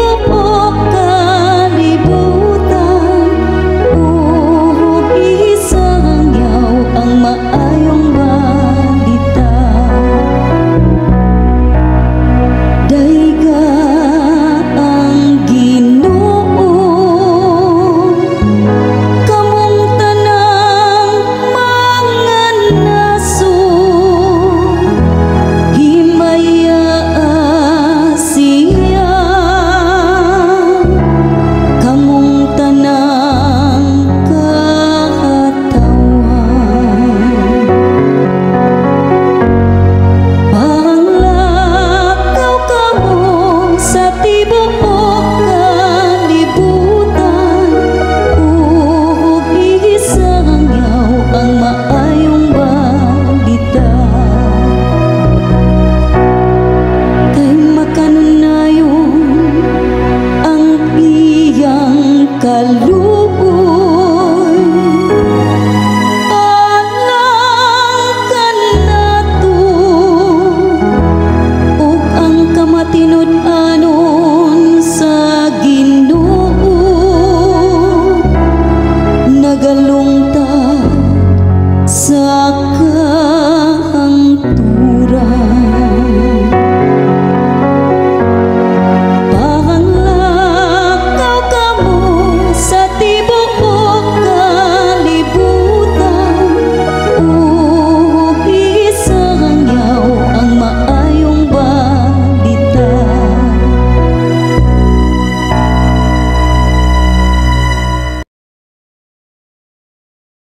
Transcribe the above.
Tibuok kalibutan ug isangyaw ang maayong balita. Dayga ang Ginoo, kamong tanang mga nasod, himayaa siya, kamong tanang katawhan. Panglakaw kamo sa tibuok kalibutan ug isangyaw ang maayong balita. Kay makanunayon ang iyang kaluoy alang kanato ug ang kamatinud-anon sa Ginoo nagalungtad sa